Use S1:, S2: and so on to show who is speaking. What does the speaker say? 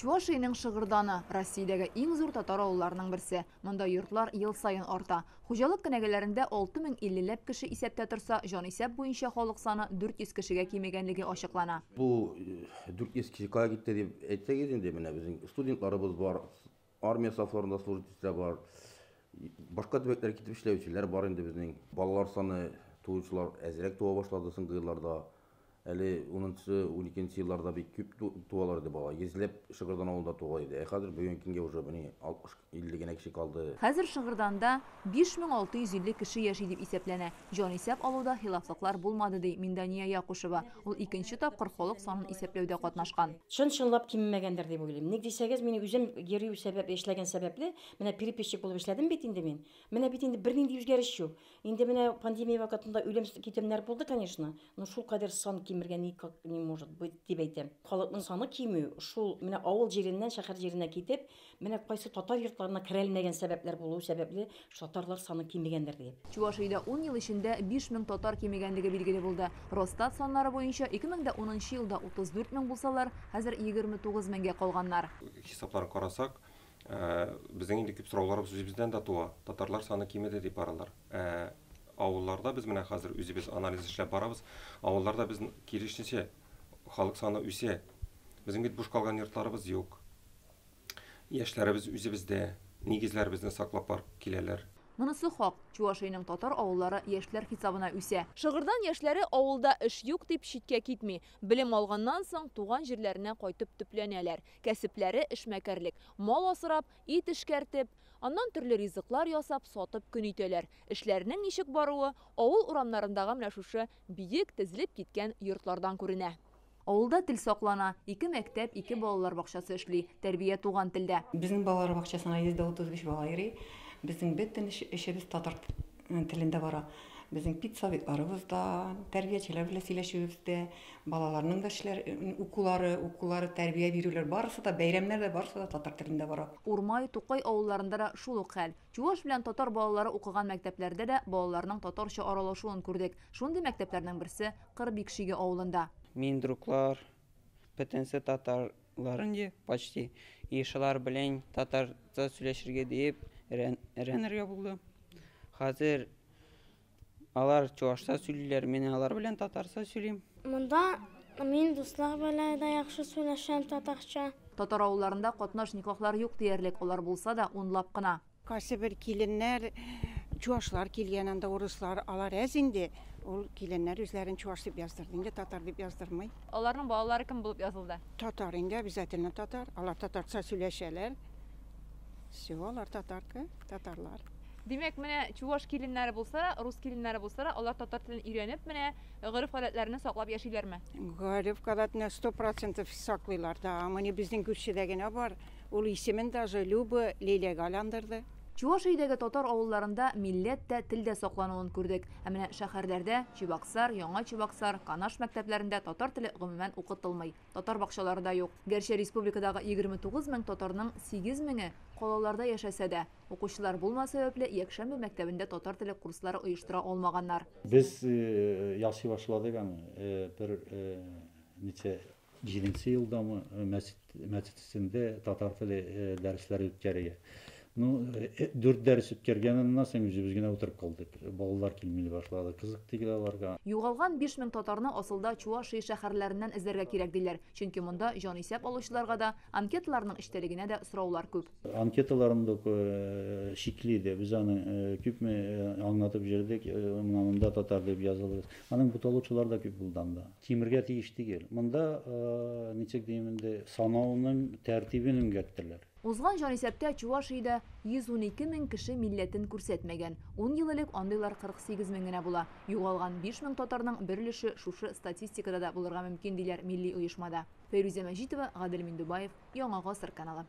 S1: Чувашиянең Шыгырданы Россиядәге иң зур татар авылларының берсе. Монда йортлар ел саен арта. Хуҗалык кенәгәләрендә 6050 ләп кеше исәптә торса, җанисәп буенча халык саны 400 кешегә кимегәнлеге ачыклана.
S2: Бу 400 кеше кая китте дип әйтсәгез инде, менә безнең студентларыбыз бар, армия сафларында служить итүчеләр бар, башка төбәкләргә китеп эшләүчеләр бар инде безнең. Балалар саны туучылар әзрәк туа башлады соңгы елларда. Әле 10-12 елларда бик күп туалар иде бала. Йөзләп Шыгырдан авылында туа иде. Ә хәзер бүгенге көнгә уже менә 60-50 генә кеше калды.
S1: Хәзер Шыгырданда 5650 кеше яши дип исәпләнә. Җанисәп алуда хилафлыклар булмады, ди Миндания Якушева. Ул икенче тапкыр халык санын исәпләүдә катнашкан.
S3: Чын-чынлап кимемәгәндер дип уйлыйм. Ник дисәгез, мин үзем йөрү сәбәп, эшләгән сәбәпле, менә переписчик булып эшләдем бит инде мин. Менә бит инде бернинди үзгәреш юк. Инде менә пандемия вакытында үлем китемнәр булды, конечно, но шул кадәр сан кимергә никак не может быть дип әйтәм. Халыкның саны кимү, шул менә авыл җиреннән шәһәр җиренә китеп, менә кайсы татар йортларына керәлмәгән сәбәпләр булу сәбәпле татарлар саны кимегәндер дип.
S1: Чувашиядә 10 ел эчендә 5000 татар кимегәнлеге билгеле булды. Росстат саннары буенча 2010 елда 34 мең булсалар, хәзер 29 меңгә калганнар.
S4: Хисапларын карасак, безнең инде күп сорауларыбыз үзебездән дә туа. Татарлар саны кимеде дип баралар. Авылларда без менә хәзер үзебез анализ эшләп барабыз. Авылларда без киресенчә халык саны үсә. Безнең бит буш калган йортларыбыз юк. Яшьләребез үзебездә, нигезләребезне саклап барып киләләр.
S1: Монысы хак. Чувашиянең татар авыллары яшьләр хисабына үсә. Шыгырдан яшьләре авылда эш юк дип читкә китми. Белем алганнан соң туган җирләренә кайтып төпләнәләр. Кәсепләре эшмәкәрлек. Мал асрап, ит эшкәртеп, аннан төрле ризыклар ясап, сатып көн итәләр. Эшләренең ничек баруы авыл урамнарындагы менә шушы биек тезелеп киткән йортлардан күренә. Авылда тел саклана, 2 мәктәп, 2 балалар бакчасы эшли, тәрбия туган телдә.
S5: Безнең балалар бакчасына 135 бала йөри. Безнең бөтен эшебез татар телендә бара. Безнең педсоветларыбыз да, тәрбиячеләр белән сөйләшүебез дә, балаларның да эшләр, укулары, тәрбия бирүләр барысы да, бәйрәмнәр дә барысы да татар телендә бара.
S1: Урмай, Тукай авылларында да шул ук хәл. Чуваш белән татар балалары укыган мәктәпләрдә дә балаларның татарча аралашуын күрдек. Шундый мәктәпләрнең берсе Кырбикшиге авылында.
S6: Мин друглар, бөтенсе татарлар инде почти. И шулар белән татарча сөйләшергә дип өйрәнергә булды. Хәзер алар чувашча сөйлиләр, мин алар белән татарча сөйлим.
S7: Монда мин дуслар белән дә яхшы сөйләшәм татарча.
S1: Татар авылларында катнаш никахлар юк диярлек, алар булса да унлап кына.
S8: Кайсы бер киленнәр, чувашлар килгән анда, урыслар, алар әз инде. Ул киленнәр үзләрен чуваш дип яздырды, инде татар дип яздырмый.
S1: Аларның балалары кем булып язылды?
S8: Татар инде, обязательно татар. Алар татарча сөйләшәләр. Всё, алар татарка, татарлар.
S1: Димәк, менә чуваш киленнәре булса, рус киленнәре булса, алар татар телен өйрәнеп, менә гореф-гадәтләрне саклап яшиләрме?
S8: Гореф-гадәтне 100% саклыйлар да. Менә безнең күршедә генә бар. Ул исемен даже Люба Лилиягә айландырды.
S1: Чувашиядәге татар авылларында милләт тә, тел дә саклануын күрдек. Ә менә шәһәрләрдә Чебоксар, Яңа Чебоксар, Канаш мәктәпләрендә татар теле гомумән укытылмый. Татар бакчалары да юк. Гәрчә республикадагы 29 мең татарның 8 меңе калаларда яшәсә дә, укучылар булмау сәбәпле якшәмбе мәктәбендә татар теле курслары оештыра алмаганнар.
S9: Без ясый башладык аны бер ничә җиденче елдамы мәчет эчендә татар теле дәресләре үткәрергә. 4 дәрес үткәргәннән соң үзебез генә утырып калдык. Балалар килми башлады, кызык түгел аларга.
S1: Югалган 5000 татарны асылда Чувашия шәһәрләреннән эзләргә кирәк диләр. Чөнки монда җанисәп алучыларга да, анкеталарның эчтәлегенә дә сораулар күп.
S9: Анкеталарны да шикли иде. Без аны күпме аңлатып йөрдек, менә монда татар дип язылыгыз. Аның буталучылар да күп булды анда. Кимергә тиеш түгел. Монда ничек дим инде, санауның тәртибен өзгәрттеләр.
S1: Узган җанисәптә Чувашиядә 112 мең кеше милләтен күрсәтмәгән. 10 ел элек андыйлар 48 мең генә була. Югалган 5 мең татарның бер өлеше шушы статистикада да булырга мөмкин, диләр милли оешмада. Фәйрүзә Мәҗитова, Гадел Миндубаев, Яңа Гасыр каналы.